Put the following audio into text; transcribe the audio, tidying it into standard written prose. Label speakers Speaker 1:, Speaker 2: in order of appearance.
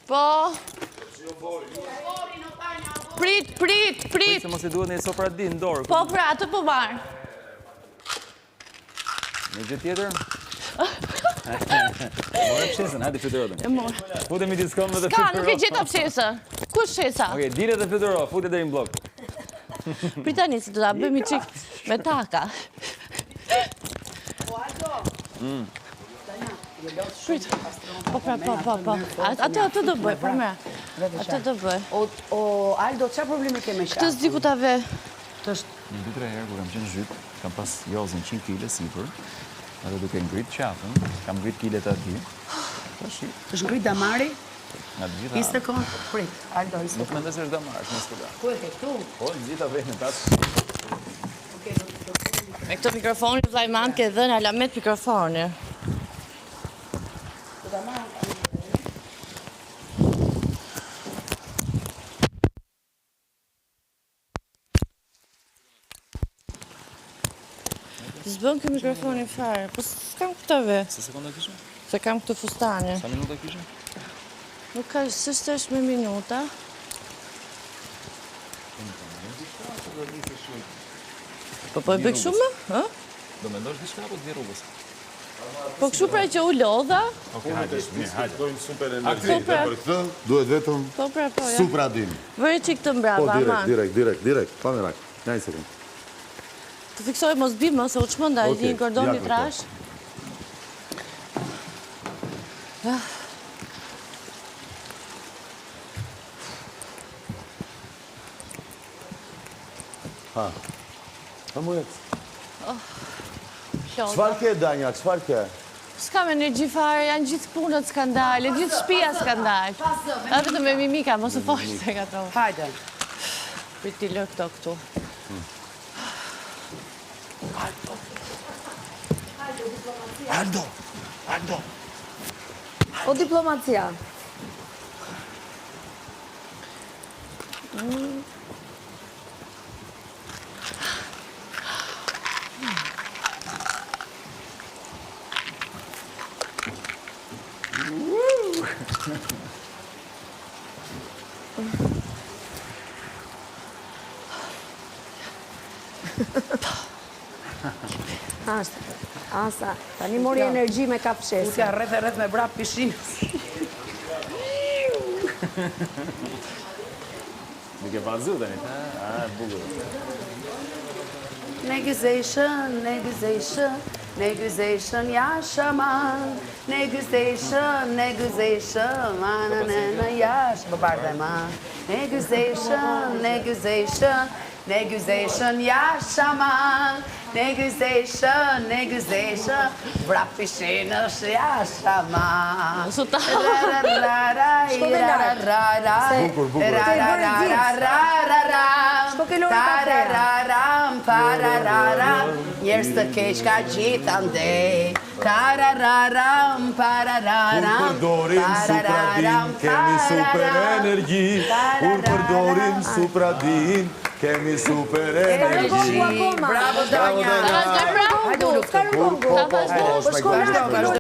Speaker 1: Po. Prit, prit, prit.
Speaker 2: Prit se mos i duhet një Supradyn në dorë.
Speaker 1: Po, pra, atë po marr.
Speaker 2: Një gjë tjetër? More fshesën, hajde fluturo tani.
Speaker 1: E mora.
Speaker 2: Fute midis këmbëve dhe
Speaker 1: Ka,
Speaker 2: fluturo.
Speaker 1: nuk e gjeta fshesën. Ku është fshesa?
Speaker 2: Okej, dile dhe fluturo, fute deri në bllok.
Speaker 1: Prit tani se do ta bëjmë një çik me taka.
Speaker 3: Po Aldo.
Speaker 2: Mm.
Speaker 1: Prit. Po pra, po, po, po. Atë, atë do bëj, po me. Atë do bëj.
Speaker 3: O, o Aldo, çfarë problemi ke me
Speaker 1: Këtë
Speaker 3: qafën?
Speaker 1: s'di ku ta ve.
Speaker 3: Të është
Speaker 2: Një dy tre herë kur kam qenë në zhyp, kam pas Jozën 100 kg sipër, edhe duke ngrit qafën, kam ngrit kilet aty. Tash
Speaker 3: Të është ngrit damari?
Speaker 2: nga të gjitha.
Speaker 3: Një sekond, prit, Aldo, një
Speaker 2: Nuk
Speaker 3: sekond.
Speaker 2: mendoj se është damar, është muskular.
Speaker 3: Ku e ke këtu?
Speaker 2: Po, të gjitha veten tas.
Speaker 3: Okej, do të
Speaker 1: Me këtë mikrofon, vllai mam ke dhënë alamet mikrofoni.
Speaker 3: do ta marr.
Speaker 1: S'bën ky mikrofoni fare, po s'kam këtë ve.
Speaker 2: Sa sekonda kishim?
Speaker 1: Se kam këtë fustane.
Speaker 2: Sa minuta kishim?
Speaker 1: Nuk ka, s'është është me minuta. Po po e bëj kështu më? Ë?
Speaker 2: Do mendosh diçka apo të vi rrugës?
Speaker 1: Po kështu pra që u lodha.
Speaker 2: Okej, hajde, mirë, hajde.
Speaker 4: Dojnë super energji
Speaker 1: Po
Speaker 4: dhe
Speaker 1: pra.
Speaker 4: për këtë duhet vetëm
Speaker 1: Po pra po ja.
Speaker 4: Supradyn.
Speaker 1: Vëre çik të
Speaker 4: Po
Speaker 1: mbrapa,
Speaker 4: direkt,
Speaker 1: aman.
Speaker 4: direkt, direkt, direkt, pa merak. Një një sekund.
Speaker 1: Të fiksoj mos bi më se u çmenda,
Speaker 4: Okej,
Speaker 1: një kordon
Speaker 4: ja
Speaker 1: i
Speaker 4: kërko.
Speaker 1: trash.
Speaker 4: Ha. Ha mu ec.
Speaker 1: Lodha.
Speaker 4: Çfarë ke Danja, çfarë ke?
Speaker 1: S'kam energji fare, janë gjithë punët skandale, gjithë shtëpia skandal. A vetëm me mimika, mos u fol se ka to.
Speaker 3: Hajde.
Speaker 1: Prit t'i lë këto këtu.
Speaker 4: Aldo, Aldo.
Speaker 5: O diplomacia. Asa, asa, tani mori energji me kap fshesën.
Speaker 3: Futja rreth e rreth me vrap pishinës.
Speaker 2: Nuk e pazu tani. A, bukur.
Speaker 3: Ne güzelsin, ne güzelsin, ne güzelsin yaşaman. Ne güzelsin, ne güzelsin, na na na yaş, babardema. Ne güzelsin, ne güzelsin, ne güzelsin yaşaman. Ne güzelsin, ne güzelsin, vrap pishinës yaşaman.
Speaker 1: Su ta.
Speaker 3: Ra ra ra ra
Speaker 5: Shko dhe
Speaker 3: ra
Speaker 5: lart.
Speaker 3: ra ra
Speaker 5: Se-
Speaker 4: Bukur, bukur.
Speaker 3: Ra
Speaker 5: Te
Speaker 3: ra
Speaker 5: bërë
Speaker 3: ra
Speaker 5: nxit.
Speaker 3: ra ra ra ra
Speaker 5: Shko ke Lori kafeja.
Speaker 3: Tarararam, parararam Njerëz të keq ka gjithandej Tarararam,
Speaker 4: Kur
Speaker 3: parararam
Speaker 4: përdorim Supradyn, kemi super energji. Kur përdorim Supradyn, kemi super energji.
Speaker 5: Akoma.
Speaker 3: Bravo Danja
Speaker 1: Ta vazhdoj pra?
Speaker 3: Hajde, ulu
Speaker 5: S'ka
Speaker 4: Kur
Speaker 5: rëngongu.
Speaker 4: po po po,
Speaker 5: Po
Speaker 4: është me
Speaker 5: shko
Speaker 4: gojë.
Speaker 5: lart, Lori.